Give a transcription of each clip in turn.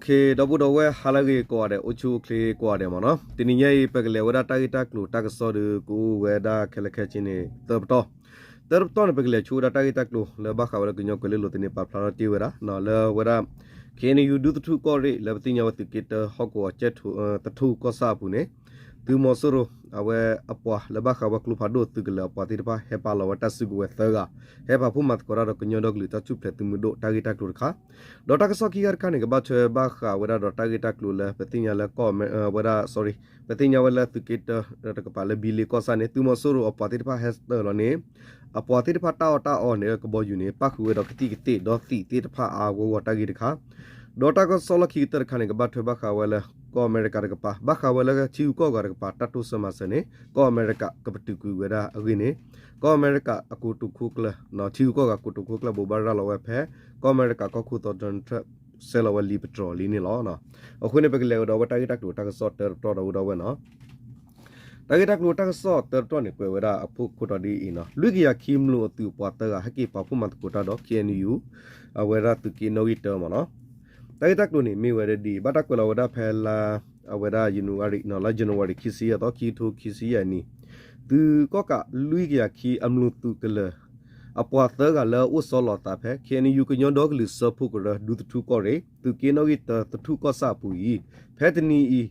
ဒီပုၢ်ဒီဝဲၢ် ဟါလၢအဂ့ၤကိးဂၤဒဲး, အိၣ်ဆူၣ်အိၣ်ချ့ကိးဂၤဒဲးမ့ၢ်နီၤ. တနံၤညါအံၤ ပကလဲၤဝဲဒၣ်တၢ်ဂ့ၢ်တၢ်ကျိၤတၢ်ကစီၣ်ဒီး ကအိၣ်ဝဲဒၣ်ခဲလၢာ်ခဲဆ့န့ၣ် သၢပတီၢ်. သၢပတီၢ်န့ၣ် ပကလဲၤဆိဝဲဒၣ်တၢ်ဂ့ၢ်တၢ်ကျိၤလၢဘၣ်ဃးဝဲလၢကညီကွဲၤလ့လိၤသန့ ပာ်ဖျါထီၣ်တ့ၢ်ဝဲဒၣ် လၢဝဲဒၣ် ခ့ၣ်အဲၣ်ယူၣ် ဒူသထူၣ်ကီၢ်ရ့ၣ် လၢပသ့ၣ်ညါဝဲသုးက့တၢဟီၣ်ကဝီၤ ကၠဲၣ်ထိ သထူၣ်ကီၢ်ဆၣ်အပူၤန့ၣ် သုးမီၤစိရိၤ အဝဲအပှၤလၢဘၣ်ဃးဝဲကျိဖးဒိၣ်သုးကလၢၤအပှၤသ့ၣ်တဖၣ် ဟဲပာ်လီၤဝဲတၢ်စုကဝဲၤသၢဂၤ, ဟဲပာ်ဖှိၣ်မၤသကိးတၢ်ဒီးကညီဒီကလုာ်တၢ်ထူၣ်ဖျဲးသုးမုၢ်ဒိၣ်တၢ်ဂ့ၢ်တၢ်ကျိၤတခါ, ဒီးတၢ်ကစီၣ်ခံခါတခါန့ၣ် ကဘၣ်ထွဲဘၣ်ဃးဝဲဒၣ်ဒီးတၢ်ဂ့ၢ်တၢ်ကျိၤလၢပသ့ၣ်ညါလၢကီၢ်အမဲ ဝဲဒၣ် sorry ပသ့ၣ်ညါဝဲလၢသုးက့တၢတကပၤလၢဘံလ့ကီၢ်ဆၣ်န့ၣ် သုးမီၤစိရိၤအပှၤသ့ၣ်တဖၣ်ဟဲစတၢၢ်လီၤန့ၣ် အပှၤသ့ၣ်တဖၣ်တၢ်အီၣ်တၢ်အီန့ၣ် ကဘီယူၤန့ၣ် ပၣ်ဃုာ်ဝဲဒီးကသံၣ်ကသ့ၣ်ဒီးသံးသ့ၣ်တဖၣ်အါအါဂီၢ်ဂီၢ်တၢ်ဂ့ၢ်တခါ, ဒီးတၢ်ကစီၣ်လီၢ်ခံကတၢၢ်တခါန့ၣ် ကဘၣ်ထွဲဘၣ်ဃးဝဲလၢ ကီၢ်အမဲရကၤတကပၤ ဘၣ်ဃးဝဲလၢထံဂုၤကီၢ်ဂၤတကပၤ တၢ်တိစၢၤမၤစၢၤန့ၣ် ကီၢ်အမဲရကၤကပတုာ်ကွံာ်ဝဲဒၣ်အဂ့ၢ်န့ၣ် ကီၢ်အမဲရကၤအကိတိာ်ခိၣ်ကျၢၢ် ထံဂုၤကီၢ်ဂၤကိတိာ်ခိၣ်ကျၢၢ် ဘိးဘၣ်ရၤလီၤဝဲဖဲ ကီၢ်အမဲရကၤကီၢ်ခိၣ်သီ Donald Trump စဲးလီၤဝဲလံာ်ပတြၢၤလံန့ၣ်လီၤ. အဃိန့ၣ် ပကလဲၤကဒီးဝဲတၢ်ဂ့ၢ်တၢ်ကျိၤတၢ်ကစီၣ်တၢတတီဒီးဝဲဒီးဝဲနီၤ. တၢ်ဂ့ၢ်တၢ်ကျိၤတၢ်ကစီၣ်တၢတတီန့ၣ် ကွဲးဝဲဒၣ်အဖုၣ်ခိၣ်တီဒ်အံၤနီၤ, လွံၢ်ကယၤခံမံၤအသုးပှၤသၢဂၤ ဟဲက့ၤပာ်ဖှိၣ်မၤသကိးတၢ်ဒီး ခ့ၣ်အဲၣ်ယူၣ် အဝဲဒၣ်သုးက့နီၣ်ဂံၢ်တၢမ့ၢ်နီၤ. တၢ်ဂ့ၢ်တၢ်ကျိၤန့ၣ် မ့ၢ်ဝဲဒၣ်ဒ်အံၤ ဘၣ်တၢ်ကွဲးလီၤဝဲဒၣ်ဖဲလါ အဝဲဒၣ် January နီၤ လါ January ခံဆံယဲၢ်သီ ခံကထိခံဆံယဲၢ်နံၣ် သုးကီၣ်ကးလွံၢ်ကယၤခံအမျိာ်သုးကလၢၤ အပှၤသၢဂၤလၢအအိၣ်ဆီလီၤအသးဖဲ ခ့ၣ်အဲၣ်ယူၣ် ကညီဒီကလုာ်စၢဖှိၣ်ကရၢ ဒူသထူၣ်ကီၢ်ရ့ၣ် သုးက့နီၣ်ဂံၢ်တၢ သထူၣ်ကီၢ်ဆၣ်အပူၤအံၤ ဖဲတနံၤအံၤ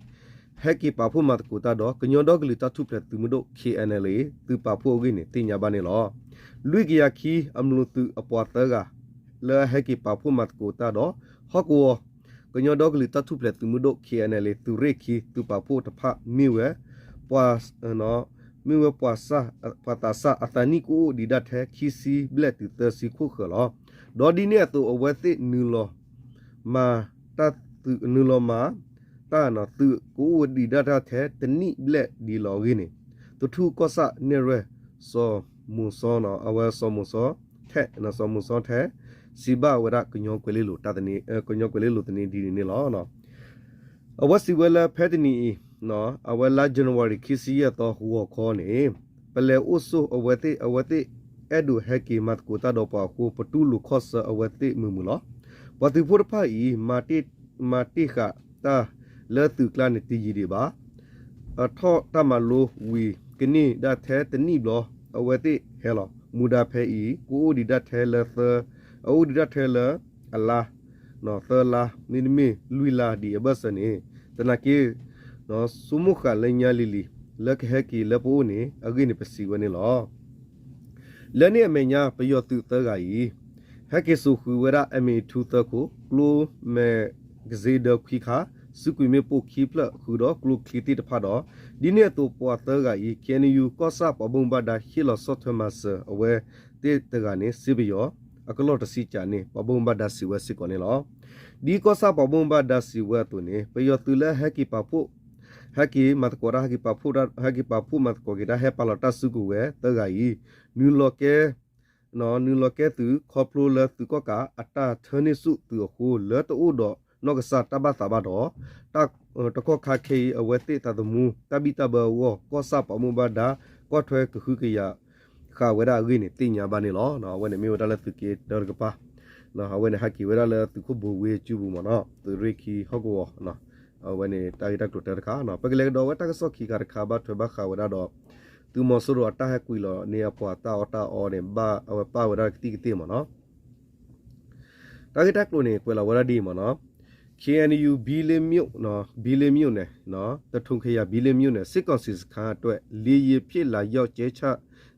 ဟဲက့ၤပာ်ဖှိၣ်မၤသကိးတၢ်ဒီး ကညီဒီကလုာ်တၢ်ထူၣ်ဖျဲးသုးမုၢ်ဒိၣ် ခ့ၣ်အဲၣ်ယူၣ် သုးပာ်ဖှိၣ်အဂ့ၢ်န့ၣ် သ့ၣ်ညါဘၣ်န့ၣ်လီၤ. လွံၢ်ကယၤခံအမျိာ်သုးအပှၤသၢဂၤ လၢအဟဲက့ၤပာ်ဖှိၣ်မၤသကိးတၢ်ဒီး ဟီၣ်ကဝီၤ ကညီဒီကလုာ်တၢ်ထူၣ်ဖျဲးသုးမုၢ်ဒိၣ် ခ့ၣ်အဲၣ်ယူၣ် သုးရ့ၣ်ခံ သုးပာ်ဖှိၣ်တဖၣ် မ့ၢ်ဝဲ ပှၤ မ့ၢ်ဝဲပှၤသးစၢ်အသးနံၣ်ကအိၣ်ဒံးဒၣ်ထဲ ခံဆံဘျဲၣ်တုၤသၢဆံခိၣ်ဃၢၤလီၤ. ဒီးဒ်န့ၣ်အသိး အဝဲသ့ၣ်နုာ်လီၤ မၤ တၢ်သုး နုာ်လီၤမၤ တၢ်သုးကအိၣ်ဝဲဒံးဒၣ်တၢ်ထဲတနံၣ်ဘျဲၣ်ဒံးလီၤအဂ့ၢ်န့ၣ် သထူၣ်ကီၢ်ဆၣ်နဲၣ်ရွဲၣ် စီၤမိၤစီ အဝဲစီၤမိၤစီထဲ စီၤမိၤစီထဲ စံးဘၣ်ဝဲဒၣ်ကညီကွဲၤလ့လိၤ ကညီကွဲၤလ့လိၤသန့ဒ်န့ၣ်န့ၣ်လီၤ. အဝဲစံးဝဲလၢဖဲတနံၤအံၤ အဝဲလါ January ခံဆံယဲၢ်သီ ဂီၤခီန့ၣ် ပလဲၤအိၣ်ဆိၣ်အဝဲသ့ၣ် အဝဲသ့ၣ်အဲၣ်ဒိးဟဲက့ၤမၤသကိးတၢ်ဒီးပှၤအဃိ ပတူၢ်လိာ်ခီၣ်ဆၢအဝဲသ့ၣ်မုာ်မုာ်လီၤ. ပှၤသုးဖိတဖၣ်အံၤ မၤတ့ၢ်ဃာ်တၢ်လၢသုးကျါန့ၣ်တယံာ်ဒံးဘၣ် အထီၣ်တၢ်မၤလိဝံၤကန့ၢ်ဒၣ်ထဲတနံၣ်ဘျီ အဝဲသ့ၣ်ဟဲလီၤ. မူဒါဖဲအံၤ ကအိၣ်ဒံးဒၣ်ထဲလၢသၢ အအိၣ်ဒံးဒၣ်ထဲလၢအလါ သၢလါ မ့တမ့ၢ်လွံၢ်လါဒံးအဘၢၣ်စၢၤန့ၣ် သနာ်က့ ဆိကမိၣ်ဃာ်လၢညါလံၤလံၤ လၢကဟဲက့ၤလၢပအိၣ်န့ၣ် အဂ့ၢ်န့ၣ်ပစံးဝဲန့ၣ်လီၤ. လၢန့ၣ်အမဲာ်ညါ ပယီၤသုးသၢဂၤအံၤ ဟဲက့ၤစိာ်ဃုာ်ဝဲဒၣ် အမံၤထူသၢခိၣ် ကျိ magazine ဒၢခွံခါ စုကွံာ်မ့ၣ်ပိၢ်ခံဖျၢၣ် ဃုာ်ဒီးကျိချံသ့ၣ်တဖၣ်ဒီး ဒ်န့ၣ်အသိးပှၤသၢဂၤအံၤ ခ့ၣ်အဲၣ်ယူၣ် ကီၢ်ဆၣ်ပှၤဘၣ်မူဘၣ်ဒါ ဟ့ၣ်လီၤဆီၣ်ထွဲမၤစၢၤအဝဲသ့ၣ်တဂၤန့ၣ် စ့ပယီၤ အကလီၢ်တဆံကးန့ၣ် ပှၤဘၣ်မူဘၣ်ဒါစံးဝဲစ့ၢ်ကီးန့ၣ်လီၤ. ဒ်ကီၢ်ဆၣ်ပှၤဘၣ်မူဘၣ်ဒါစံးဝဲအသိးန့ၣ် ပယီၤသုးလၢဟဲက့ၤပာ်ဖှိၣ် ဟဲက့ၤမၤသကိးတၢ် ဟဲက့ၤပာ်ဖှိၣ် ဟဲက့ၤပာ်ဖှိၣ်မၤသကိးက့ၤတၢ် ဟဲပာ်လီၤတၢ်စုကဝဲၤသၢဂၤအံၤ နုာ်လီၤကဲ နုာ်လီၤကဲသုး ခီဖျိလၢသုးကီၣ်ကးအတၢ်ထၢန့ၢ်ဆူၣ်သုးအဃိ လၢတအိၣ်ဒီးနီၢ်ကစၢ်တၢ်ဘၣ်သးဘၣ်ဒီး တၢ် တကီၢ်ခါခဲအံၤ အဝဲသ့ၣ်သးသမူ တၢ်ဘံၣ်တၢ်ဘၢအဂီၢ် ကီၢ်ဆၣ်ပှၤဘၣ်မူဘၣ်ဒါ ကွၢ်ထွဲကဟုကယာ်ဃာ်ဝဲဒၣ်အဂ့ၢ်န့ၣ် သ့ၣ်ညါဘၣ်န့ၣ်လီၤ. အဝဲန့ၣ်မ့ၢ်ဝဲဒၣ်လၢသုးက့တၢတကပၤ အဝဲန့ၣ်ဟဲက့ၤဝဲဒၣ်လၢသုးခိၣ်ဘိဝ့အစုပူၤမ့ၢ်နီၤ သုးရ့ၣ်ခံဟီၣ်ကဝီၤ အဝဲန့ၣ်တၢ်ဂ့ၢ်တၢ်ကျိၤတၢတခါ ပကလဲၤကဒီးဝဲတၢ်ကစီၣ်ခံခါတခါ ဘၣ်ထွဲဘၣ်ဃးဝဲဒၣ်ဒီး သုးမီၤစိရိၤအတၢ်ဟဲကွံာ်လီၤန့ၢ်အပှၤတၢ်အီၣ်တၢ်အီန့ၣ် ဘၣ်အဝဲပၣ်ဝဲဒၣ်ကသံၣ်ကသ့ၣ်မ့ၢ်နီၤ တၢ်ဂ့ၢ်တၢ်ကျိၤန့ၣ် ကွဲးလီၤဝဲဒၣ်ဒ်အံၤမ့ၢ်နီၤ ခ့ၣ်အဲၣ်ယူၣ် ဘံလ့မျိၣ် ဘံလ့မျိၣ်န့ၣ် သထုံခယၤ ဘံလ့မျိၣ်န့ၣ် စစ်ကောင်စီစခန်းအတွက် လေယာဉ်ဖြင့် လာရောက်ကြဲချ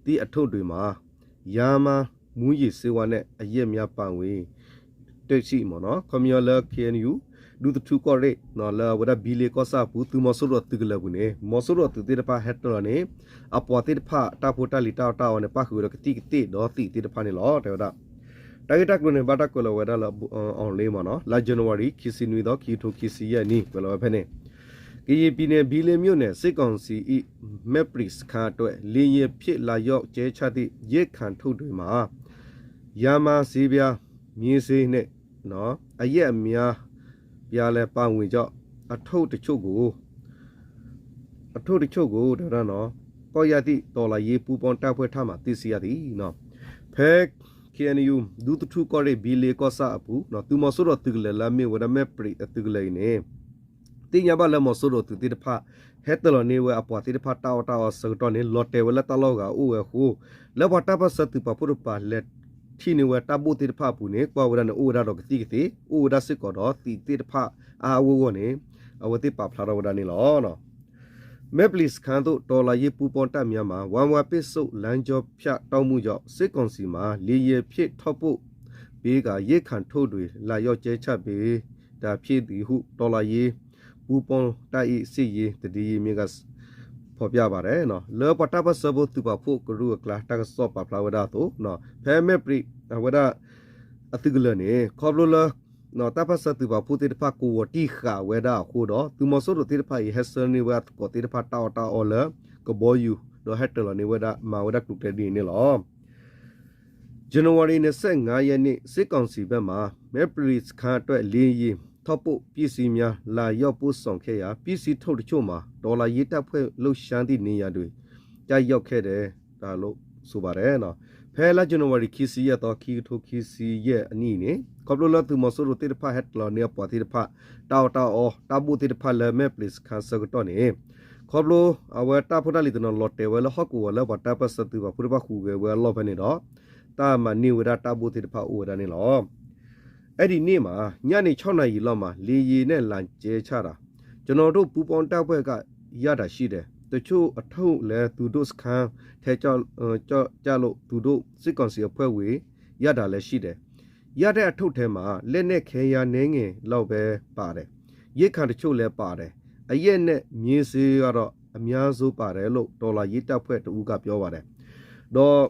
သည့်အထိပ်တွေမှာ ယါမးမူးယစ်ဆေးဝါးနဲ့ အရက်များပါဝင် တွေ့ရှိ မ့ၢ်နီၤ ခီပညီလၢ ခ့ၣ်အဲၣ်ယူၣ် ဒူသထူကီၢ်ရ့ၣ် လၢအဝဲဒၣ်ဘံလ့ကီၢ်ဆၣ်အပူၤ သုးမီၤစိရိၤသုးကလၢၤပူၤန့ၣ် မီၤစိရိၤသုးသ့ၣ်တဖၣ်ဟဲတၢၢ်လီၤန့ၣ် အပှၤသ့ၣ်တဖၣ်တၢ်ဖိတၢ်လံၤတၢ်အီၣ်တၢ်အီန့ၣ် ပၣ်ဃုာ်ဝဲဒီးကသံၣ်ကသ့ၣ်ဒီးသံးသ့ၣ်တဖၣ်န့ၣ်လီၤ တဲဝဲဒၣ် တၢ်ဂ့ၢ်တၢ်ကျိၤန့ၣ် ဘၣ်တၢ်ကွဲးလီၤဝဲဒၣ်လၢ online မ့ၢ်နီၤ လါ January ခံဆံနွံသီ ခံကထိခံဆံယဲၢ်နံၣ် ကွဲးလီၤဝဲဖဲန့ၣ် ကရင်ပြည်နယ် ဘီးလင်းမြို့နယ် စစ်ကောင်စီ၏ မက်ပရံစခန်းအတွက် လေယာဉ်ဖြင့် လာရောက်ကြဲချသည့် ရဲကင်းထိုင်တွေမှာ ယါမး စျေးပြား မူးယစ်ဆေးနဲ့ အရက်အများအပြားလည်း ပါဝင်ကြောင်း အထုပ်တချို့ကို အထုပ်တချို့ကို ကောက်ယူရသည့် တော်လှန်ရေးပူးပေါင်းတပ်ဖွဲ့ထံမှ သိရှိရသည် ဖဲ ဒူသထူၣ်ကီၢ်ရ့ၣ် ဘံလ့ကီၢ်ဆၣ်အပူၤ သုးမီၤစိရိၤအသုးကလၢၤလၢအမ့ၢ်ဝဲဒၣ် မဲၣ်ပြံးအသုးကလၢၤအံၤန့ၣ် သ့ၣ်ညါဘၣ်လၢမီၤစိရိၤသုးသ့ၣ်တဖၣ် ဟဲတၢၤလီၤန့ၢ်ဝဲအပှၤသ့ၣ်တဖၣ်တၢ်အီၣ်တၢ်အီအဆၢကတီၢ်န့ၣ် လီၤတဲာ်ဝဲလၢတၢ်လီၢ်ဂၤအအိၣ်ဝဲအဃိ လၢပှၤတၢ်ပၢၢ်ဆၢသုးပာ်ဖှိၣ်တကပၤလဲၤထံၣ်န့ၢ်ဝဲတၢ်ဘိၣ်သ့ၣ်တဖၣ်အပူၤန့ၣ် ကွၢ်ဝဲဒၣ်န့ၣ်အိၣ်ဝဲဒၣ်ဒီးကသံၣ်ကသ့ အိၣ်ဝဲဒၣ်စ့ၢ်ကီးဒီးသံးသ့ၣ်တဖၣ်အါအါဂီၢ်ဂီၢ်န့ၣ် အဝဲသ့ၣ်ပာ်ဖျါထီၣ်ဝဲဒၣ်န့ၣ်လီၤ. မဲၣ်ပြံးစခန်းသို့ တော်လှန်ရေးပူးပေါင်းတပ်များမှ ဝမ်ဝမ်ပိတ်ဆို့လမ်းကြောင်းဖြတ်တောက်မှုကြောင့် စစ်ကောင်စီမှာ လေယာဉ်ဖြင့်ထောက်ပို့ပေးကာ ရိက္ခာထုတ်တွေ လာရောက်ကြဲချပေးတာဖြစ်သည်ဟု တော်လှန်ရေးပူးပေါင်းတပ်၏ စစ်ရေးသတင်းရင်းမြစ်က ဖော်ပြပါတယ် လၢပှၤတၢ်ပၢၢ်ဆၢဖိသုးပာ်ဖှိၣ်ကရူၢ်အကျါ တၢ်ကစီၣ်ပာ်ဖျါဝဲဒၣ်အသိး ဖဲမဲၣ်ပြံးအဝဲဒၣ် အသုးကလၢၤန့ၣ် ခီဖျိလၢ တၢ်ပၢၢ်ဆၢသုးပာ်ဖှိၣ်သ့ၣ်တဖၣ်ကဝီၤတံၢ်ဃာ်ဝဲဒၣ်အဃိဒီး သုးမီၤစိရိၤသ့ၣ်တဖၣ်အံၤ ဟဲဆှၢန့ၢ်ဝဲအသကိးသ့ၣ်တဖၣ်တၢ်အီၣ်တၢ်အီလၢကဘီယူၤ ဒီးဟဲတၢၤလီၤန့ၢ်ဝဲဒၣ် မၤဝဲဒၣ်ကျိၤကျဲဒ်န့ၣ်န့ၣ်လီၤ.ဇန်နဝါရီ နှစ်ဆယ့်ငါးရက်နေ့ စစ်ကောင်စီဘက်မှ မဲၣ်ပြံးစခန်းအတွက် လေယာဉ်ထောက်ပို့ပစ္စည်းများ လာရောက်ပို့ဆောင်ခဲ့ရာ ပစ္စည်းထုတ်တချို့မှာ တော်လှန်ရေးတပ်ဖွဲ့လှုပ်ရှားသည့်နေရာတွေ ကျရောက်ခဲ့တယ်လို့ ဆိုပါတယ် ဖဲလါယနူၤအါရံၤ ခံဆံယဲၢ်သီ ခံကထိခံဆံယဲၢ်အနံၣ်န့ၣ် ခီဖျိလၢသုးမီၤစိရိၤသ့ၣ်တဖၣ်ဟဲတၢၤလီၤန့ၢ်အပှၤသ့ၣ်တဖၣ် တၢ်အီၣ်တၢ်အီ တၢ်ဘိၣ်သ့ၣ်တဖၣ်လၢမဲၣ်ပြံးစခန်းဆၢကတီၢ်န့ၣ် ခီဖျိအဝဲတၢ်ဖိတၢ်လံၤတနီၤလီၤတဲာ်ဝဲလၢဟီၣ်ကဝီၤလၢပှၤတၢ်ပၢၢ်ဆၢသုးပာ်ဖှိၣ်တဖၣ်ဟူးဂဲၤဝဲအလီၢ်ဖဲန့ၣ်ဒီး တၢ်မၤန့ၢ်ဝဲဒၣ်တၢ်ဘိၣ်သ့ၣ်တဖၣ်အိၣ်ဝဲဒၣ်န့ၣ်လီၤ. အဲဒီနေ့မှာ ညနေခြောက်နာရီလောက်မှာ လေယာဉ်နဲ့ လာကြဲချတာ ကျွန်တော်တို့ ပူးပေါင်းတပ်ဖွဲ့က ရတာရှိတယ်။ တချို့အထုပ်လည်း သူတို့စခန်းထဲကျလို့ သူတို့ စစ်ကောင်စီအဖွဲ့ဝင် ရတာလည်းရှိတယ်။ ရတဲ့အထုပ်ထဲမှာ လက်နက်ခဲယမ်းနည်းငယ်လောက်ပဲပါတယ်။ ရိက္ခာတချို့လည်းပါတယ်။ အရက်နဲ့ မြေစျေးကတော့ အများဆုံးပါတယ်လို့ တော်လှန်ရေးတပ်ဖွဲ့တစ်ဦးက ပြောပါတယ်. ဒီး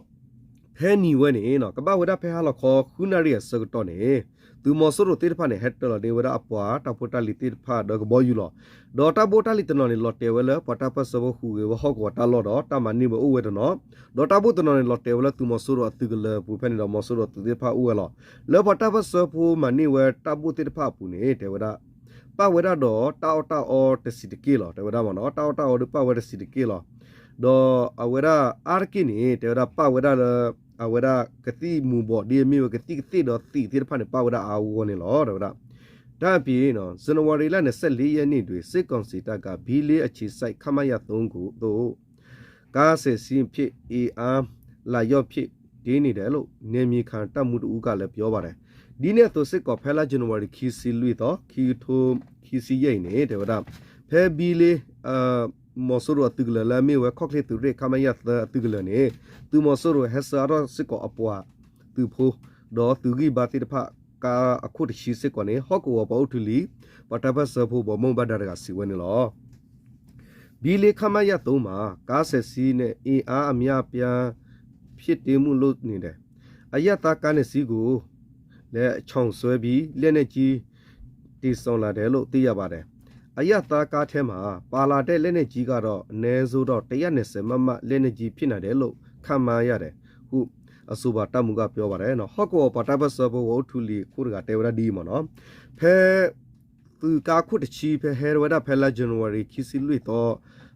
ဖဲနံၤဝဲန့ၣ် ကဘၣ်ဝဲဒၣ်ဖဲဟါလီၤခီ ဃုနၣ်ရံၣ်အဆၢကတီၢ်န့ၣ် သုးမီၤစိရိၤသ့ၣ်တဖၣ်န့ၣ် ဟဲတၢၤလီၤန့ၢ်ဝဲဒၣ်အပှၤတၢ်ဖိတၢ်လံၤသ့ၣ်တဖၣ်ဒီးကဘီယူၤလီၤ. ဒီးတၢ်ဘိၣ်တၢ်လံၤတနီၤန့ၣ် လီၤတဲာ်ဝဲလၢ ပှၤတၢ်ပၢၢ်ဆၢဖိဟူးဂဲၤဝဲဟီၣ်ကဝီၤတၢ်လီၢ်ဒီး တၢ်မၤန့ၢ်ဝဲအိၣ်ဝဲတနီၤ, ဒီးတၢ်ဘိၣ်တနီၤန့ၣ် လီၤတဲာ်ဝဲလၢသုးမီၤစိရိၤအသုးကလၢၤအပူၤဖဲန့ၣ်ဒီး မီၤစိရိၤသုးသ့ၣ်တဖၣ်အိၣ်ဝဲလီၤ. လၢပှၤတၢ်ပၢၢ်ဆၢဖိမၤန့ၢ်ဝဲတၢ်ဘိၣ်သ့ၣ်တဖၣ်အပူၤန့ၣ် တဲဝဲဒၣ် ပၣ်ဝဲဒၣ်ဒီးတၢ်အီၣ်တၢ်အီတဆံးတက့ၢ်လီၤ. တဲဝဲဒၣ်မ့ၢ်နီၤ တၢ်အီၣ်တၢ်အီဒီးပၣ်ဝဲတဆံးတက့ၢ်လီၤ. ဒီးအဝဲဒၣ်အါတက့ၢ်န့ၣ် တဲဝဲဒၣ်ပၣ်ဝဲဒၣ်လၢ အဝဲဒၣ်ကသံၣ်မူၤဘှီးဒ်အမ့ၢ်ဝဲကသံၣ်ကသ့ၣ်ဒီးသံးသ့ၣ်တဖၣ်န့ၣ် ပၣ်ဝဲဒၣ်အါအါဂီၢ်ဂီၢ်န့ၣ်လီၤ. တဲဝဲဒၣ် ဒါ့အပြင် ဇန်နဝါရီလ နှစ်ဆယ့်လေးရက်နေ့တွင် စစ်ကောင်စီတပ်က ဘီလ့အခြေစိုက် ခမရ သုံးကို သို့ ကားဆယ်စီးဖြင့် အင်အားလာရောက်ဖြည့်တင်းနေတယ်လို့ နယ်မြေခံတပ်မှူးတစ်ဦးကလည်း ပြောပါတယ်. ဒ်န့ၣ်အသိးစ့ၢ်ကီး ဖဲလါယနူၤအါရံၤ ခံဆံလွံၢ်သီ ခံကထိခံဆံယဲၢ်အံၤန့ၣ် တဲဝဲဒၣ် ဖဲဘံလ့ မီၤစိရိၤအသုးကလၢၤလၢအမ့ၢ်ဝဲ ခီၣ်ချ့သုးရ့ၣ် ခမရ သၢ အသုးကလၢၤန့ၣ် သုးမီၤစိရိၤဟဲဆှၢအါထီၣ်စ့ၢ်ကီးအပှၤသုးဖိ ဒီးသုးဂံၢ်ဘါသ့ၣ်တဖၣ် ကားအခိၣ်တဆံစ့ၢ်ကီးန့ၣ် ဟီၣ်ကဝီၤပှၤအိၣ်ထူလံၤ ပှၤတၢ်ပၢၢ်ဆၢဖိ ဘီမုၢ်ဘၣ်ဒါတဂၤစံးဝဲန့ၣ်လီၤ. ဘံလ့ ခမရ သုံးမှာ ကားဆယ်စီးနဲ့ အင်အားအများအပြား ဖြည့်တင်းမှုလုပ်နေတယ်။ အရပ်သားကားနှစ်စီးကိုလည်း ချောင်ဆွဲပြီး လက်နက်ကြီး တင်ဆောင်လာတယ်လို့ သိရပါတယ်။ အရပ်သားကားထဲမှာ ပါလာတဲ့လက်နက်ကြီးကတော့ အနည်းဆုံးတော့ တစ်ရာနှစ်ဆယ်မမ လက်နက်ကြီး ဖြစ်နိုင်တယ်လို့ ခန့်မှန်းရတယ်ဟု အဆိုပါတပ်မှူးက ပြောပါတယ် ဟီၣ်ကဝီၤပှၤတၢ်ပၢၢ်ဆၢဖိ ပှၤအိၣ်ထူလံၤအခိၣ်တဂၤတဲဝဲဒၣ်ဒ်အံၤမ့ၢ်နီၤ ဖဲ သုးကါခိၣ်တဆံ ဖဲဟဲဝဲဒၣ်ဖဲလါယနူၤအါရံၤ ခံဆံလွံၢ်သီ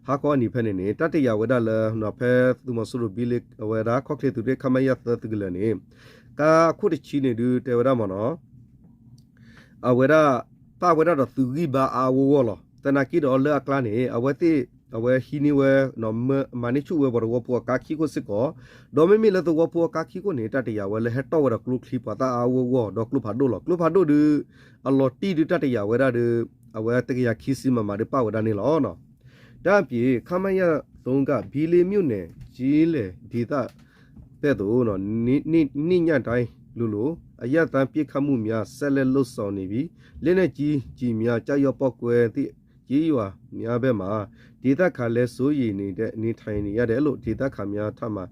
ဟါခီအနံၤဖဲန့ၣ်န့ၣ် တၢ်တယာ်ဝဲဒၣ်လၢ ဖဲသုးမီၤစိရိၤဘံလ့ အဝဲဒၣ် ခီၣ်ချ့သုးရ့ၣ် ခမရ သၢ သုးကလၢၤန့ၣ် ကါခိၣ်တဆံန့ၣ်ဒုးတဲဝဲဒၣ်မ့ၢ်နီၤ အဝဲဒၣ် ပၣ်ဝဲဒၣ်ဒီးသုးဂံၢ်ဘါအါအါဂီၢ်ဂီၢ်လီၤ. သနာ်က့ဒီးလၢအကျါန့ၣ် အဝဲသ့ၣ် အဝဲဟံးန့ၢ်ဝဲ မၤန့ၢ်ဆူၣ်ဝဲပှၤသဝီဖိအကါခံခိၣ်စ့ၢ်ကီး, ဒီးမ့မ့ၢ်လၢသဝီဖိအကါခံခိၣ်န့ၣ် တၢ်တယာ်ဝဲလၢဟဲတီၣ်ဝဲဒီးကျိချံပှၤသၣ်အါအါဂီၢ်ဂီၢ် ဒီးကျိဖးဒိၣ်လီၤ. ကျိဖးဒိၣ်ဒုး အလီၤတံၢ်ဒုးတၢ်တယာ်ဝဲဒၣ်ဒီး အဝဲတကယၤခံဆံ မမ ဒုးပၣ်ဝဲဒၣ်န့ၣ်လီၤ. ဒါ့အပြင် ခမရ သုံးက ဘီလ့မြို့နယ် ကျေးလက်ဒေသဘက်သို့ နေ့ညတိုင်းလိုလို အရပ်သားပစ်ခတ်မှုများ ဆက်လက်လုပ်ဆောင်နေပြီး လက်နက်ကြီးကျည်များ ကျရောက်ပေါက်ကွဲသည့် ကျေးရွာများဘက်မှာ ဒေသခံလည်း စိုးရိမ်နေတဲ့ နေထိုင်နေရတယ်လို့ ဒေသခံများထံမှ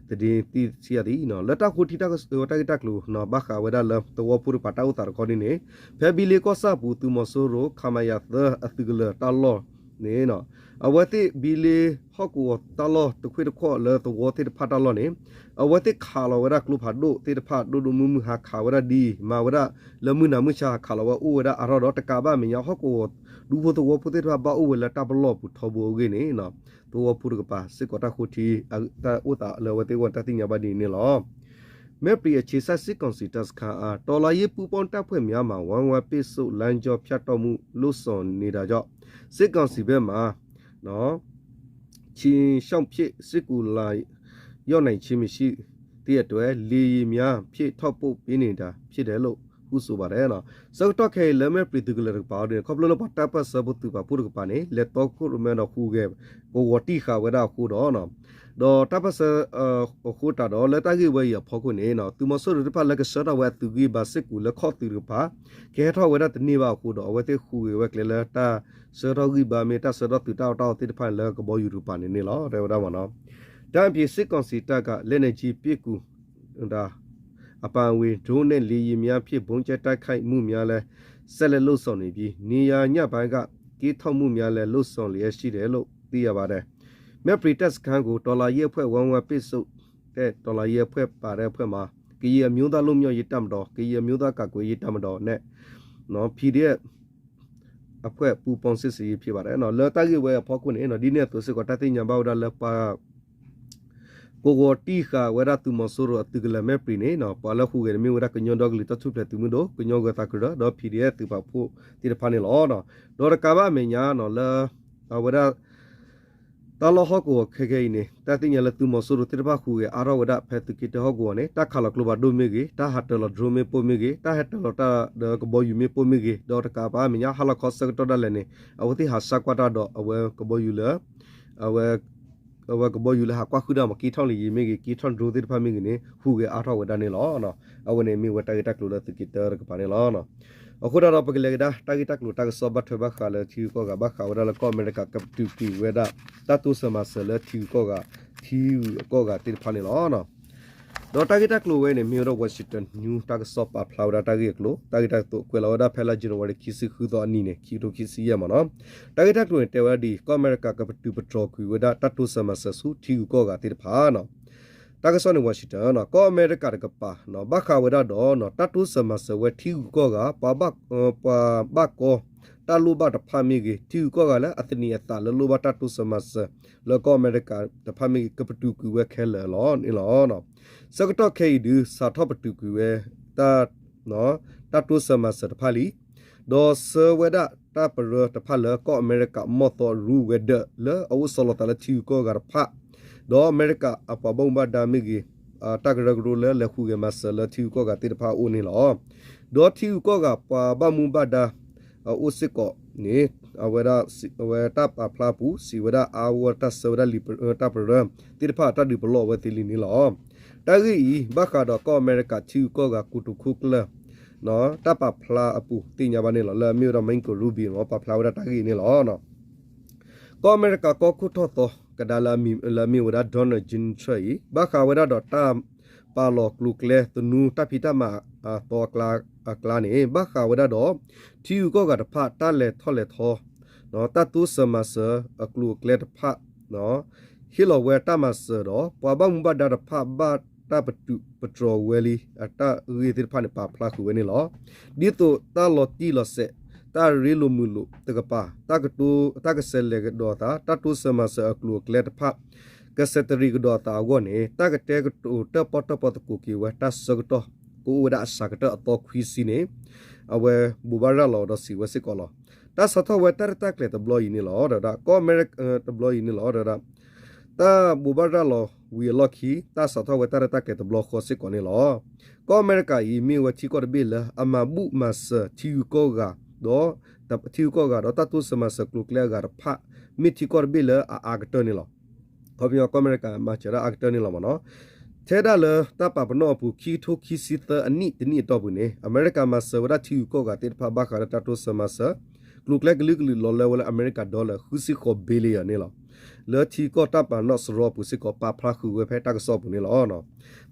သတင်းသိရှိရသည် လၢတၢ်ဃိထံ တၢ်ဂ့ၢ်တၢ်ကျိၤ ဘၣ်ဃးဝဲဒၣ်လၢသဝီဖိတကပၤတၢ်အိၣ်သးတခီန့ၣ်န့ၣ် ဖဲဘံလ့ကီၢ်ဆၣ်အပူၤ သုးမီၤစိရိၤ ခမရ သၢ အသုးကလၢၤတၢ်လီၢ်န့ၣ် အဝဲသ့ၣ်ဘံလ့ဟီၣ်ကဝီၤတၢ်လီၢ်တခွ့ၣ်တခီၣ်လၢသဝီသ့ၣ်တဖၣ်တၢ်လီၢ်န့ၣ် အဝဲသ့ၣ်ခးလီၤဝဲဒၣ်ကျိဖးဒိၣ်သ့ၣ်တဖၣ် ဒိၣ်ဒိၣ်မုၢ်မုၢ် ဟးခးဝဲဒၣ်ဒ်အံၤ မၤဝဲဒၣ်လၢမုၢ်နၤမုၢ်ဆါ ဟးခးလီၤဝဲအိၣ်ဝဲဒၣ်အါထီၣ်ဒီး တကးဘၣ်မဲာ်ညါ ဟီၣ်ကဝီၤဒူဖိသဝီဖိသ့ၣ်တဖၣ် ဘၣ်အိၣ်ဝဲလၢတၢ်ပလီၢ်ပူၤထီဘိအဂ့ၢ်န့ၣ် သဝီဖိတကပၤစ့ၢ်ကီး တၢ်ဃိထံ တၢ်အိၣ်သးလၢအဝဲသ့ၣ်အဂီၢ် တၢ်သ့ၣ်ညါဘၣ်ဒ်န့ၣ်လီၤ. မဲၣ်ပြံးအခြေစိုက်စစ်ကောင်စီတပ်စခန်းအား တော်လှန်ရေးပူးပေါင်းတပ်ဖွဲ့များမှ ဝိုင်းဝန်းပိတ်ဆို့ လမ်းကြောဖြတ်တောက်မှု လုပ်ဆောင်နေတာကြောင့် စစ်ကောင်စီဘက်မှ ခြေလျင်ဖြင့် စစ်ကူလာရောက်နိုင်ခြင်းမရှိသည့်အတွက် လေယာဉ်များဖြင့် ထောက်ပို့ပေးနေတာဖြစ်တယ်လို့ ဟုဆိုပါတယ် ဆၢကတီၢ်ခဲအံၤလၢမဲၣ်ပြံးသုးကလၢၤတကပၤအံၤန့ၣ် ခီဖျိလၢပှၤတၢ်ပၢၢ်ဆၢဖိသုးပာ်ဖှိၣ်တကပၤန့ၣ် လဲၤတီခိၣ်ရိၣ်မဲဒီးဟူးဂဲၤ ကဝီၤတံၢ်ဃာ်ဝဲဒၣ်အဃိဒီး ဒီးတၢ်ပၢၢ်ဆၢ အဃိသတးဒီး လၢတၢ်ဂ့ၢ်ဝဲအံၤအဖီခိၣ်န့ၣ် သုးမီၤစိရိၤသ့ၣ်တဖၣ်လၢကဆှၢထီၣ်ဝဲအသုးဂံၢ်ဘါစ့ၢ်ကီးလၢခီၣ်သုးတကပၤ ကဟဲထီၣ်ဝဲဒၣ်တန့ၢ်ဘၣ်အဃိဒီး အဝဲသ့ၣ်ဟူးဂဲၤဝဲကျဲလၢတၢ်ဆှၢထီၣ်ဂံၢ်ဘါမ့ၢ် တၢ်ဆှၢထီၣ်သုးတၢ်အီၣ်တၢ်အီသ့ၣ်တဖၣ်န့ၣ် လၢကဘီယူၤတကပၤန့ၣ်န့ၣ်လီၤ တဲဝဲဒၣ်မ့ၢ်နီၤ ဒါအပြင် စစ်ကောင်စီတပ်က လက်နက်ကြီးပစ်ကူတာ အပါအဝင် ဒရုန်းနဲ့ လေယာဉ်များဖြင့် ဗုံးကြဲတိုက်ခိုက်မှုများလည်း ဆက်လက်လုပ်ဆောင်နေပြီး နေရာညပိုင်းက ကင်းထောက်မှုများလည်း လုပ်ဆောင်လျက်ရှိတယ်လို့ သိရပါတယ် မဲၣ်ပြံးတပ်စခန်းကို တော်လှန်ရေးအဖွဲ့ ဝိုင်းဝန်းပိတ်ဆို့ တဲ့ တော်လှန်ရေးအဖွဲ့ ပါတဲ့အဖွဲ့မှာ ကရင်အမျိုးသားလွတ်မြောက်ရေးတပ်မတော် ကရင်အမျိုးသားကာကွယ်ရေးတပ်မတော်နဲ့ နော် PDF အဖွဲ့ပူးပေါင်းစစ်ဆင်ရေးဖြစ်ပါတယ် လၢတၢ်ဂ့ၢ်ဝဲအဖီခိၣ်န့ၣ် ဒ်န့ၣ်အသိးစ့ၢ်ကီး တၢ်သ့ၣ်ညါဘၣ်ဝဲဒၣ်လၢပှၤ ကဝီၤတံၢ်ဃာ်ဝဲဒၣ်သုးမီၤစိရိၤအသုးကလၢၤမဲၣ်ပြံးန့ၣ် ပှၤလၢဟူးဂဲၤန့ၣ်မ့ၢ်ဝဲဒၣ်ကညီဒီကလုာ်တၢ်ထူၣ်ဖျဲးသုးမုၢ်ဒိၣ် ကညီဂၢၤသးကရၢ ဒီး PDF သုးပာ်ဖှိၣ်သ့ၣ်တဖၣ်န့ၣ်လီၤ. ဒီးတကးဘၣ်အမဲာ်ညါလၢ အဝဲဒၣ် တၢ်လီၢ်ဟီၣ်ကဝီၤခဲခဲအံၤန့ၣ် တၢ်သ့ၣ်ညါလၢသုးမီၤစိရိၤသ့ၣ်တဖၣ်ဟူးဂဲၤအါထီၣ်ဝဲဒၣ် ဖဲသုးက့တၢဟီၣ်ကဝီၤန့ၣ် တၢ်ခးလီၤကျိဖးဒိၣ်မ့ၢ်ဂ့ၤ, တၢ်ဟးတၢၤလီၤ drone မ့ၣ်ပိၢ်မ့ၢ်ဂ့ၤ, တၢ်ဟဲတၢၤလီၤတၢ်ဒီးကဘီယူၤမ့ၣ်ပိၢ်မ့ၢ်ဂ့ၤ, ဒီးတကးဘၣ်အမဲာ်ညါဟါလီၤခီဆၢကတီၢ်ဒၣ်လဲာ်န့ၣ် အဝဲသ့ၣ်ဟးဆါကွၢ်တၢ်ဒီးအဝဲကဘီယူၤလၢ အဝဲ အဝဲကဘီယူၤလၢဟးကွၢ်ဃုာ်တၢ်မ့ၢ် ကင်းထောက်လေယာဉ်မ့ၢ်ဂ့ၤ, ကင်းထောက် drone သ့ၣ်တဖၣ်မ့ၢ်ဂ့ၤန့ၣ် ဟူးဂဲၤအါထီၣ်ဝဲဒၣ်န့ၣ်လီၤ. အဝဲန့ၣ်မ့ၢ်ဝဲတၢ်ဂ့ၢ်တၢ်ကျိၤလၢသုးက့တၢတကပၤန့ၣ်လီၤ. အဃိသတးဒီး ပကလဲၤကဒါတၢ်ဂ့ၢ်တၢ်ကျိၤတၢ်ကစီၣ်ဘၣ်ထွဲဘၣ်ဃးလၢထံဂုၤကီၢ်ဂၤ ဘၣ်ဃးဝဲဒၣ်လၢကီၢ်အမဲရကၤကပတုာ်ကွံာ်ဝဲဒၣ် တၢ်တိစၢၤမၤစၢၤလၢထံဂုၤကီၢ်ဂၤ ထံဂုၤကီၢ်ဂၤသ့ၣ်တဖၣ်န့ၣ်လီၤ. ဒီးတၢ်ဂ့ၢ်တၢ်ကျိၤဝဲန့ၣ် မ့ၢ်ဝဲဒၣ် Washington News တၢ်ကစီၣ်ပာ်ဖျါဝဲဒၣ်တၢ်ဂ့ၢ်အကျိၤ တၢ်ဂ့ၢ်တၢ်ကျိၤကွဲးလီၤဝဲဒၣ်ဖဲလါ January ခံဆံဃုသီအနံၤန့ၣ် ခံကထိခံဆံယဲၢ်မ့ၢ်နီၤ. တၢ်ဂ့ၢ်တၢ်ကျိၤန့ၣ် တဲဝဲဒၣ်ဒ်အံၤ ကီၢ်အမဲရကၤကပတုာ်ပတြီၤကွံာ်ဝဲဒၣ် တၢ်တိစၢၤမၤစၢၤဆူထံဂုၤကီၢ်ဂၤသ့ၣ်တဖၣ် တၢ်ကစီၣ်န့ၣ် Washington ကီၢ်အမဲရကၤတကပၤ ဘၣ်ဃးဝဲဒၣ်ဒီး တၢ်တိစၢၤမၤစၢၤဝဲထံဂုၤကီၢ်ဂၤ ပှၤဘၣ် ပှၤဘၣ်ကီ တၢ်လိၣ်ဘၣ်တဖၣ်မ့ၢ်ဂ့ၤ ထံဂုၤကီၢ်ဂၤလၢအသန့ၤအသးလၢလိၣ်ဘၣ်တၢ်တိစၢၤမၤစၢၤ လၢကီၢ်အမဲရကၤတဖၣ်မ့ၢ်ဂ့ၤ ကပတုာ်ကွံာ်ဝဲခဲလၢာ်လီၤန့ၣ်လီၤ. ဆၢကတီၢ်ခဲအံၤဒုး စးထီၣ်ပတုာ်ကွံာ်ဝဲ တၢ်တိစၢၤမၤစၢၤတဖၣ်လံ ဒီးဆှၢဝဲဒၣ်တၢ်ပရၢတဖၣ်လၢကီၢ်အမဲရကၤမီၢ်သီရူဝဲၤဒၢး လၢအအိၣ်ဆီလီၤသးလၢထံဂုၤကီၢ်ဂၤတဖၣ် ဒီးအမဲရကၤအပှၤဘၣ်မူဘၣ်ဒါမ့ၢ်ဂ့ၤ တၢ်ကရၢကရိလၢလဲၤဟူးဂဲၤမၤစၢၤလၢထံဂုၤကီၢ်ဂၤသ့ၣ်တဖၣ်အအိၣ်န့ၣ်လီၤ. ဒီးထံဂုၤကီၢ်ဂၤပှၤဘၣ်မူဘၣ်ဒါ အအိၣ်စ့ၢ်ကီးန့ၣ် အဝဲဒၣ် အဝဲတၢ်ပာ်ဖျါအပူၤ စံးဝဲဒၣ်အါဝဲတၢ်ဆှၢဝဲဒၣ်လံာ် တၢ်ပရၢသ့ၣ်တဖၣ်တၢ်ဒုးပလီၢ်အဝဲသ့ၣ်လံန့ၣ်လီၤ. တၢ်ဂ့ၢ်အံၤ ဘၣ်ဃးဒီးကီၢ်အမဲရကၤထံဂုၤကီၢ်ဂၤကိတိာ်ခိၣ်ကျၢၢ် တၢ်ပာ်ဖျါအပူၤသ့ၣ်ညါဘၣ်န့ၣ်လီၤ. လၢအမ့ၢ်ဝဲဒၣ် Marco Rubio ပာ်ဖျါဝဲဒၣ်တၢ်ဂ့ၢ်အံၤန့ၣ်လီၤ. ကီၢ်အမဲရကၤကီၢ်ခိၣ်ထီၣ်သီ ကဒါလၢအမ့ၢ်ဝဲဒၣ် Donald Junior အံၤ ဘၣ်ဃးဝဲဒၣ်ဒီးတၢ်ပာ်လီၤကျိၤကျဲသနူတၢ်ဖံးတၢ်မၤအသီအကျါန့ၣ် ဘၣ်ဃးဝဲဒၣ်ဒီး ထံဂုၤကီၢ်ဂၤတဖၣ်တၢ်လဲၤထီၣ်လဲၤထီ တၢ်တိစၢၤမၤစၢၤအကျိၤအကျဲတဖၣ် ဟ့ၣ်လီၤဝဲတၢ်မၤစၢၤဒီး ပှၤဘၣ်မူဘၣ်ဒါတဖၣ်ဘၣ်တၢ်ပတုာ်ပတြီၤဝဲလံ အတၢ်ဂ့ၢ်သ့ၣ်တဖၣ်န့ၣ် ပာ်ဖျါဃုာ်ဝဲန့ၣ်လီၤ. ဒ်သိးတၢ်လီၤတံၢ်လီၤဆဲး တၢ်ရ့လိာ်မုာ်လိာ်တကပၤ တၢ်ကတိၤ တၢ်ကဆဲးလဲၤကဒီးသး တၢ်တိစၢၤမၤစၢၤအကျိၤအကျဲတဖၣ် ကဆဲးတရံးကဒီးသးအဂီၢ်န့ၣ် တၢ်ကတဲကတိၤတၢၣ်ပီၣ်တၢၣ်ပီသကိးက့ၤဝဲတၢ်ဆၢကတီၢ် ကအိၣ်ဝဲဒၣ်အစှၤကတၢၢ်အသီခွံဆံန့ၣ် အဝဲဘိးဘၣ်ရၤလီၤဒီးစံးဝဲစ့ၢ်ကီးလီၤ. တၢ်စးထီၣ်ဝဲတၢ်ရဲၣ်တၢ်ကျဲၤတဘျီအံၤန့ၣ်လီၤ. ဒီးကီၢ်အမဲရကၤတဘျီအံၤန့ၣ်လီၤ. ဒီး တၢ်ဘိးဘၣ်ရၤလီၤဝံၤအလီၢ်ခံ တၢ်စးထီၣ်ဝဲတၢ်ရဲၣ်တၢ်ကျဲၤတဘျီဃီစ့ၢ်ကီးန့ၣ်လီၤ. ကီၢ်အမဲရကၤအံၤ မ့ၢ်ဝဲထံကီၢ်တဘ့ၣ်လၢအမၤဘူၣ်မၤစၢၤထံဂုၤကီၢ်ဂၤ ဒီး ထံဂုၤကီၢ်ဂၤ ဒီးတၢ်တိစၢၤမၤစၢၤကျိၤကျဲအဂၤတဖၣ် မ့ၢ်ထံကီၢ်တဘ့ၣ်လၢအအါကတၢၢ်န့ၣ်လီၤ. ခီပညီကီၢ်အမဲရကၤမၤစၢၤဒၣ်အါကတၢၢ်န့ၣ်လီၤမ့ၢ်နီၤ. ထဲဒၣ်လၢတၢ်ပာ်ပနီၣ်အပူၤ ခံကထိခံဆံသၢအနံၣ်တနံၣ်အတီၢ်ပူၤန့ၣ် အမဲရကၤမၤစၢၤဝဲဒၣ်ထံဂုၤကီၢ်ဂၤသ့ၣ်တဖၣ်ဘၣ်ဃးလၢတၢ်တိစၢၤမၤစၢၤ ကျိၤကျဲကလုာ်ကလုာ်လီၤလၢဝဲလၢအမဲရကၤ dollar ဃုဆံဃိး billion န့ၣ်လီၤ. လၢထံကီၢ်တၢ်ပာ်ပနီၣ်စရီအပူၤစ့ၢ်ကီး ပာ်ဖျါဃုာ်ဝဲဖဲတၢ်ကစီၣ်အပူၤန့ၣ်လီၤ.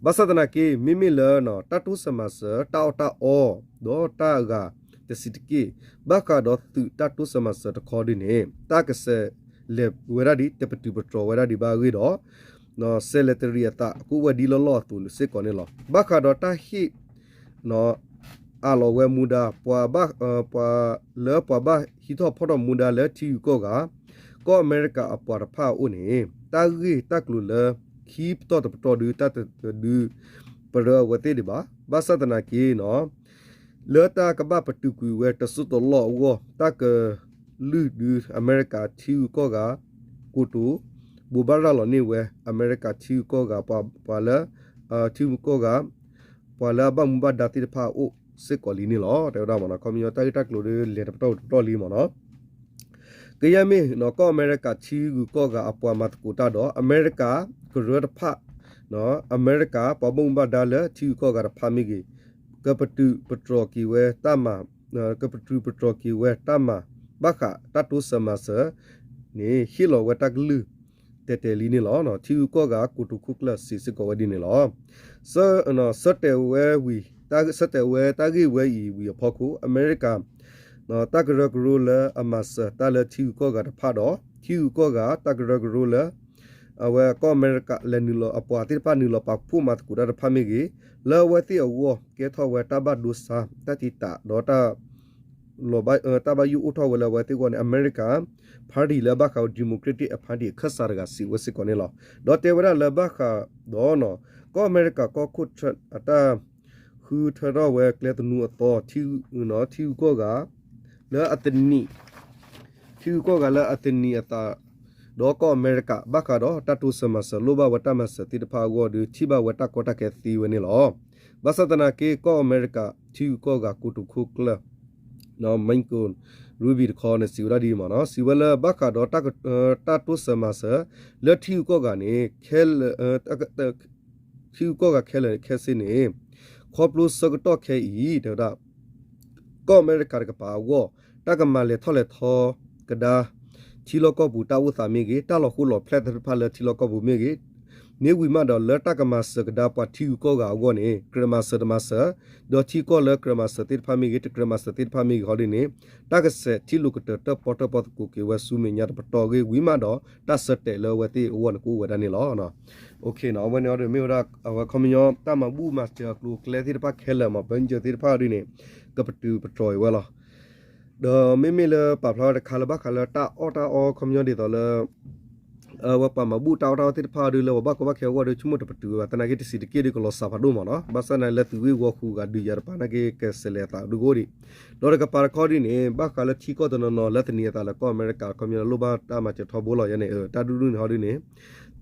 ဘၣ်ဆၣ်သနာ်က့ မ့မ့ၢ်လၢ တၢ်တိစၢၤမၤစၢၤ တၢ်အီၣ်တၢ်အီ ဒီးတၢ်အဂၤတဆံးတက့ၢ် ဘၣ်ဃးဒီးသုးတၢ်တိစၢၤမၤစၢၤတခီဒ်န့ၣ် တၢ်ကဆဲးလဲၤဝဲဒၣ်ဒ် တပတုာ်ပတြီၤဝဲဒၣ်ဒံးဘၣ်အဂ့ၢ်ဒီး ဆဲးလဲၤတရံးအသးကအိၣ်ဝဲဒ်လီၢ်လီၢ်အသိးစ့ၢ်ကီးန့ၣ်လီၤ. ဘၣ်ဃးဒီးတၢ်ဟ့ၣ် အးလီၤဝဲမူဒါ ပှၤဘၣ် ပှၤလၢပှၤဘၣ်ဟံးထီၣ်ဖီၣ်ထီၣ်မူဒါလၢထံဂုၤကီၢ်ဂၤ ကီၢ်အမဲရကၤအပှၤတဖၣ်အအိၣ်န့ၣ် တၢ်ဂ့ၢ်တၢ်ကျိၤလၢ ခံပတီၢ်တပတီၢ်ဒု တၢ်တဒု ပရၢအဝဲသ့ၣ်ဒံးဘၣ်. ဘၣ်ဆၣ်သနာ်က့နီၤ လၢတၢ်ကဘၣ်ပတုာ်ကွံာ်ဝဲတစိၢ်တလီၢ်အဂီၢ် တၢ်ကလုၢ်ဒုး အမဲရကၤထံဂုၤကီၢ်ဂၤ ကိတိာ် ဘိးဘၣ်ရၤလီၤန့ၢ်ဝဲ အမဲရကၤထံဂုၤကီၢ်ဂၤ ပှၤလၢ ထံဂုၤကီၢ်ဂၤ ပှၤလၢအဘၣ်မူဘၣ်ဒါသ့ၣ်တဖၣ်အအိၣ်စ့ၢ်ကီးလံန့ၣ်လီၤ. တဲဝဲဒၣ်မ့ၢ်နီၤ ခီပညီတၢ်ဂ့ၢ်တၢ်ကျိၤဒီးလဲၤတပတီၢ်တပတီၢ်လံမ့ၢ်နီၤ ကယဲၢ်မ့ၢ်နီၤ ကီၢ်အမဲရကၤထံဂုၤကီၢ်ဂၤအပှၤမၤသကိးတၢ်ဒီး အမဲရကၤကရၢတဖၣ် အမဲရကၤပှၤဘၣ်မူဘၣ်ဒါလၢထံဂုၤကီၢ်ဂၤတဖၣ်မ့ၢ်ဂ့ၤ ကပတုာ်ပတြီၤက့ၤဝဲတၢ်မၤ ကပတုာ်ပတြီၤက့ၤဝဲတၢ်မၤ ဘၣ်ဃးတၢ်တိစၢၤမၤစၢၤန့ၣ် ဟ့ၣ်လီၤဝဲတၢ်ကလုၢ် တဲာ်တဲာ်လံန့ၣ်လီၤ. ထံဂုၤကီၢ်ဂၤကိတိာ်ခိၣ်ကျၢၢ်စံးစ့ၢ်ကီးဝဲဒ်န့ၣ်လီၤ. ဆၢတဲာ်ဝဲဝံၤ ဆၢတဲာ်ဝဲတၢ်ဂ့ၢ်ဝဲအံၤဝံၤအဖီခိၣ် အမဲရကၤ တၢ်ကရၢကရိလၢအမၤစၢၤတၢ်လၢထံဂုၤကီၢ်ဂၤတဖၣ်ဒီး ထံဂုၤကီၢ်ဂၤတၢ်ကရၢကရိလၢ အဝဲကီၢ်အမဲရကၤလဲၤနုာ်လီၤအပှၤသ့ၣ်တဖၣ်နုာ်လီၤပာ်ဖှိၣ်မၤသကိးတၢ်တဖၣ်မ့ၢ်ဂ့ၤ လၢအဝဲသ့ၣ်အဂီၢ် ကဲထီၣ်ဝဲတၢ်ဘၣ်ဒိစါ တၢ်တံာ်တာ်ဒီးတၢ် တၢ်ဘၣ်ယိၣ်အိၣ်ထီၣ်ဝဲလၢအဝဲသ့ၣ်အဂီၢ်န့ၣ် အမဲရကၤ party လၢအဘၣ်ဃးဝဲ democratic party အခၢၣ်စးတဂၤစံးဝဲစ့ၢ်ကီးန့ၣ်လီၤ. ဒီးတဲဝဲဒၣ်လၢဘၣ်ဃးဒီး ကီၢ်အမဲရကၤကီၢ်ခိၣ် Trump အတၢ်ဃုထၢထီၣ်ဝဲကျဲသနူအသီ ထံဂုၤကီၢ်ဂၤ လၢအသနံး ထံဂုၤကီၢ်ဂၤလၢအသနံးအသး ဒီးကီၢ်အမဲရကၤ ဘၣ်ဃးဒီးတၢ်တိစၢၤမၤစၢၤလိၣ်ဘၣ်ဝဲတၢ်မၤစၢၤသ့ၣ်တဖၣ်အဂီၢ်ဒီး ထံၣ်ဘၣ်ဝဲတၢ်ကီတၢ်ခဲသ့ဝဲန့ၣ်လီၤ. ဘၣ်ဆၣ်သနာ်က့ ကီၢ်အမဲရကၤထံဂုၤကီၢ်ဂၤကိတိာ်ခိၣ်ကျၢၢ် Marco Rubio တခီန့ၣ် စံးဝဲဒၣ်ဒ်အံၤမ့ၢ်နီၤ စံးဝဲလၢဘၣ်ဃးဒီး တၢ်တိစၢၤမၤစၢၤ လၢထံဂုၤကီၢ်ဂၤန့ၣ် ခဲလၢာ် ထံဂုၤကီၢ်ဂၤခဲလၢာ်ခဲဆ့န့ၣ် ခီဖျိဆၢကတီၢ်ခဲအံၤ တဲဝဲဒၣ် ကီၢ်အမဲရကၤတကပၤအဂီၢ် တၢ်ကမၤလဲၤထီၣ်လဲၤထီကဒါ ထံလီၢ်ကီၢ်ပူၤတၢ်အိၣ်သးမ့ၢ်ဂ့ၤ တၢ်လီၤဃိလီၤဖျဲၣ်သ့ၣ်တဖၣ်လၢထံလီၢ်ကီၢ်ပူၤမ့ၢ်ဂ့ၤ မ့ၢ်ဝံၤမးဒီးလၢတၢ်ကမၤစၢၤကဒါပှၤထံဂုၤကီၢ်ဂၤအဂီၢ်န့ၣ် ကြၢးမၤစၢၤတမၤစၢၤ ဒီးထံကီၢ်လၢကြၢးမၤစၢၤသ့ၣ်တဖၣ်မ့ၢ်ဂ့ၤ တကြၢးမၤစၢၤသ့ၣ်တဖၣ်မ့ၢ်ဂ့ၤဟီဒ်န့ၣ် တၢ်ကစဲးထံလုၢ်ကတၢၢ်တၢၣ်ပီၣ်တၢၣ်ပီၣ်သကိးက့ၤဝဲဆူမဲာ်ညါတပတီၢ်အဂ့ၢ်ဝံၤမးဒီး တၢ်ဆၢတဲာ်လၢအဝဲသ့ၣ်အဂီၢ်န့ၣ်ကအိၣ်ဝဲဒၣ်န့ၣ်လီၤ. အဝဲန့ၣ်အီၤဒီးမ့ၢ်ဝဲဒၣ် အဝဲခီပညီ တၢ်မၤဘူၣ်မၤစၢၤအကျိၤအကျဲသ့ၣ်တဖၣ်ခဲလၢာ်မ့ၢ် ဘၢၣ်စၢၤသ့ၣ်တဖၣ်အီၤဒ်န့ၣ် ကပတုာ်ပတြီၤအီၤဝဲလီၤ. ဒီးမ့မ့ၢ်လၢပာ်ဖျါဝဲတခါလၢဘၣ်ဃးလၢတၢ်အီၣ်တၢ်အီခီပညီဒ်သိးလၢ အဝဲပှၤမၤဘူၣ်တၢ်အီၣ်တၢ်အီသ့ၣ်တဖၣ်အီၤဒ်လၢပှၤဘၣ်ကီဘၣ်ခဲအဂီၢ်ဒီး ဆိကမိၣ်တပတုာ်ဝဲဘၣ် သနာ်က့တဆံးတက့ၢ်ဒီးကလီၤစှၤဖးဒိၣ်မ့ၢ်နီၤ ဘၣ်ဆၣ်သနာ်က့လၢသုးဂ့ၢ်ဝီဃုာ်ဂၤဒုးယၤတပၤသနာ်က့ကစဲးလဲၤအသးဒုကအိၣ်ဒံး ဒီးတကပၤတခီဒ်န့ၣ် ဘၣ်ဃးလၢထံကီၢ်တနီၤနီၤလၢသနံၤအသးလၢကီၢ်အမဲရကၤခီပညီလၢလိၣ်ဘၣ်တၢ်မၤစၢၤထီဘိလီၤယဲန့ၣ် တၢ်ဒူၣ်ဒူၣ်န့ၣ်ဟီဒ်န့ၣ်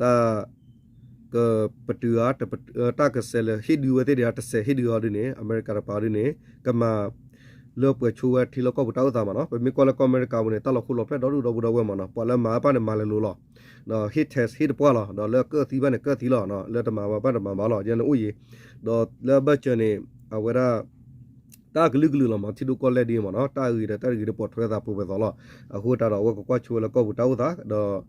တၢ် ကပတုာ်ဧါ တပတုာ် တၢ်ကစဲးလၢဟ့ၣ်ဒုးဝဲသ့ၣ်ဒံးဧါ တစဲးဟ့ၣ်ဒုးဟီဒ်န့ၣ် အမဲရကၤတကပၤဒ်န့ၣ် ကမၤ လၢပှဲၤဆိဝဲထံလီၢ်ကီၢ်ပူၤတၢ်အိၣ်သးမ့ၢ်နီၤ ပမ့ၢ်ကွၢ်လၢကီၢ်အမဲရကၤပူၤန့ၣ် တၢ်လီၤဃိလီၤဖျဲၣ်ဒီဒူၣ်ဒီပုၢ်ဒီဝဲၢ်မ့ၢ်နီၤ ပှၤလၢမၤအပၢ်န့ၣ်မၤလၢာ်လီၤ ဟ့ၣ် test ဟ့ၣ်တပှၢ်လီၤ ဒီးလၢကၢၣ်သံဘၣ်န့ၣ်ကၢၣ်သံလီၤ လၢတမၤဘၣ်တမၤဘၣ်လီၤ ယဲန့ၣ်အိၣ်ယံၤ ဒီးလၢဘၢၣ်စၢၤန့ၣ် အဝဲဒၣ် တၢ်ကလုာ်ကလုာ်လီၤမ့ၢ် ထံဒိၣ်ကီၢ်လဲၢ်ဒ်မ့ၢ်နီၤ တၢ်အဂ့ၤဒီးတၢ်တဂ့ၤဒီးပိာ်ထွဲသးပှဲၤပှဲၤသိးလီၤ အဃိသတးဒီးအဝဲကကွၢ်ဆိဝဲလၢကီၢ်ပူၤတၢ်အိၣ်သး ဒီး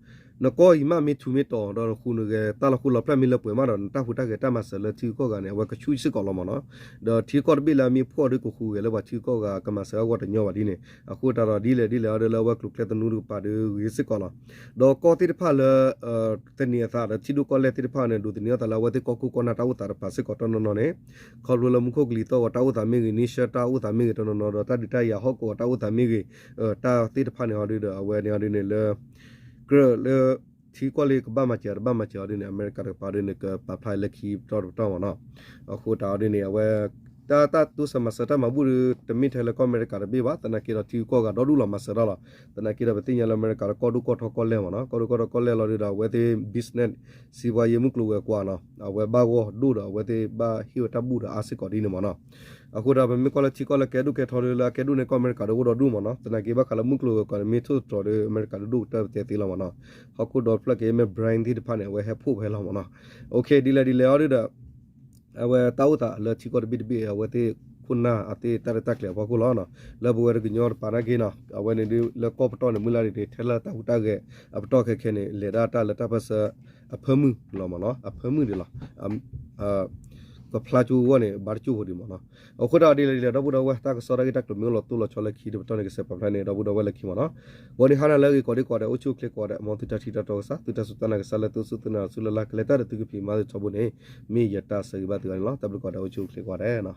နကီၢ်အံၤမးမ့ၢ်ထူမ့ၢ်တီၤ ဒီးနဃုာ်နဂဲၤတၢ်လီၤဃိလီၤဖျဲၣ်မ့ၢ်လၢပှဲၤမးဒီး နတၢ်ဟူးတၢ်ဂဲၤတၢ်မၤစၢၤလၢထံဂုၤကီၢ်ဂၤန့ၣ် အဝဲကဆူၣ်စ့ၢ်ကီးလီၤမ့ၢ်နီၤ ဒီးထံကီၢ်တဘ့ၣ်လၢအမ့ၢ်ဖှီၣ်ဒီးကဃုာ်ဂဲၤလၢပှၤထံဂုၤကီၢ်ဂၤကမၤစၢၤအဂီၢ်တညီဘၣ်ဒ်န့ၣ် အဃိသတးဒီးဒ်လဲၣ်ဒ်လဲၣ်အီၤဒီးလၢအဝဲကျိၤကျဲသနူတကပၤဒီးဂ့ၤစ့ၢ်ကီးလီၤ ဒီးကီၢ်သ့ၣ်တဖၣ်လၢ သနံၤအသးဒီးထံဒိၣ်ကီၢ်လဲၢ်သ့ၣ်တဖၣ်န့ၣ် ဒိးသန့ၤအသးလၢအဝဲသ့ၣ်ကီၢ်ခိၣ်ကီၢ်နၢ်တၢ်အိၣ်သးတဖၣ်စ့ၢ်ကီးတနီၤနီၤန့ၣ် ခီဖျိလၢမူခိၣ်ကလံၤသီၣ်ဂီၤတၢ်အိၣ်သးမ့ၢ်ဂ့ၤ နံၣ်ဆၢတၢ်အိၣ်သးမ့ၢ်ဂ့ၤတနီၤနီၤဒီးတၢ်ဒုးတၢ်ယၤဟီၣ်ကဝီၤတၢ်အိၣ်သးမ့ၢ်ဂ့ၤ တၢ်သ့ၣ်တဖၣ်န့ၣ်အီၤဒုးဒီးအဝဲန့ၣ်အီၤဒုးန့ၣ်လၢ ကြၢးလၢ ထံကီၢ်လၢကဘၣ်မၤစၢၤတဘၣ်မၤစၢၤအီၤဒုးန့ၣ် အမဲရကၤတကပၤဒုးန့ၣ် ကပာ်ဖျါလၢခံပတီၢ်တပတီၢ်မ့ၢ်နီၤ အဃိသတးအီၤဒုးန့ၣ် အဝဲ တၢ် တၢ်တိစၢၤမၤစၢၤတၢ်မၤဘူၣ်ဒီး တမ့ၢ်ထဲလၢကီၢ်အမဲရကၤတဘ့ၣ်ဘၣ် သနာ်က့ဒီးထံဂုၤကီၢ်ဂၤဒီဒူၣ်လီၤမၤစၢၤတၢ်လီၤ သနာ်က့ဒီးပသ့ၣ်ညါလၢအမဲရကၤလၢကီၢ်ဒိၣ်ကီၢ်ထီကီၢ်လဲၢ်မ့ၢ်နီၤ ကီၢ်ဒိၣ်ကီၢ်ထီကီၢ်လဲၢ်လီၤဒုးဒီး အဝဲသ့ၣ် business စံးပှၤယဲၢ်မုၢ်ကျိၤဝဲၤကွာ်နီၤ အဝဲဘၣ်ဂီၢ်ဒိၣ်ဒီးအဝဲသ့ၣ်ဘၣ်ဟ့ၣ်ဝဲတၢ်ဘူၣ်ဒီးအါစ့ၢ်ကီးဒ်န့ၣ်မ့ၢ်နီၤ အဃိဒီးပမ့ၢ်ကွၢ်လၢထံကီၢ်လၢကဲဒိၣ်ကဲထီဒီးလၢအကဲဒိၣ်န့ၣ်ကီၢ်အမဲရကၤဒီးအိၣ်ဒီဒူၣ်မ့ၢ်နီၤ သနာ်က့ဘၣ်ဃးလၢမုၢ်ကျိၤဝဲၤကွာ်န့ၣ် မ့ၢ်ထိၣ်သတြီၤဒီးအမဲရကၤဒီးဒိၣ်ကတၢၢ်ပတဲသ့လီၤမ့ၢ်နီၤ ဟီၣ်ခိၣ်ဒီဖျၢၣ်က့ၤမ့ၢ် brand သ့ၣ်တဖၣ်န့ၣ် အဝဲဟဲဖှိၣ်ဖဲလီၤမ့ၢ်နီၤ ဒ်လဲၣ်ဒ်လဲၣ်အီၤဒုးဒီး အဝဲတၢ်အိၣ်သးလၢထံကီၢ်တဘ့ၣ်တဘ့ၣ် အဝဲသ့ၣ်ခိၣ်နၢ်အသ့ၣ်တၢ်ရဲၣ်တၢ်ကျဲၤအဖီခိၣ်လီၤ. လၢပဝဲတကညီတပၤနာ်က့နီၤ အဝဲန့ၣ်ဒုးလၢကီၢ်ပတီၢ်န့ၣ် မုၢ်လၢ်ဒ်န့ၣ် ထဲလၢတၢ်ဟူးတၢ်ဂဲၤအပတီၢ်ခဲခဲန့ၣ် လဲၤဒၣ်တၢ်လၢတၢ်ပၢၢ်ဆၢအဖၢမုၢ်လီၤမ့ၢ်နီၤ အဖၢမုၢ်ဒံးလီၤ. ကဖျါကၠိအဂီၢ်န့ၣ် ဘါတကၠိဖိဒံးမ့ၢ်နီၤ. အဃိတၢ်ဒ်လဲၣ်ဒ်လဲၣ် ဒီပုၢ်ဒီဝဲၢ် တၢ်ကစီၣ်တၢ်ဂ့ၢ်တၢ်ကျိၤမ့ၢ်အိၣ်လီၤတိၢ်လီၤဆီလၢခံတပတီၢ်န့ၣ် ကစဲးပာ်ဖျါန့ၢ်ဒီပုၢ်ဒီဝဲၢ်လၢခံမ့ၢ်နီၤ. ဂီၤနံၤဟါနၤလၢအဂ့ၤကိးဒံကိးဒဲး အိၣ်ဆူၣ်အိၣ်ချ့ကိးဂၤဒဲး မ်သုတၢ်ထံၣ်တၢ်တီကစၢ် သုတၢ်စူၢ်တၢ်နာ်ကစၢ်လၢသုစူၢ်သုနာ်ဆူလၢ်လၢ် ကလဲၤတၢ်ဒီးသုကဖံးမၤသုထီဘိန့ၣ် မ့ၢ်ယတၢ်ဆၢဂ့ၤဘၣ်သုဂၤန့ၣ်လီၤ. တၢ်ဘျုးကိးဂၤဒဲး အိၣ်ဆူၣ်အိၣ်ချ့ကိးဂၤဒဲးနီၤ.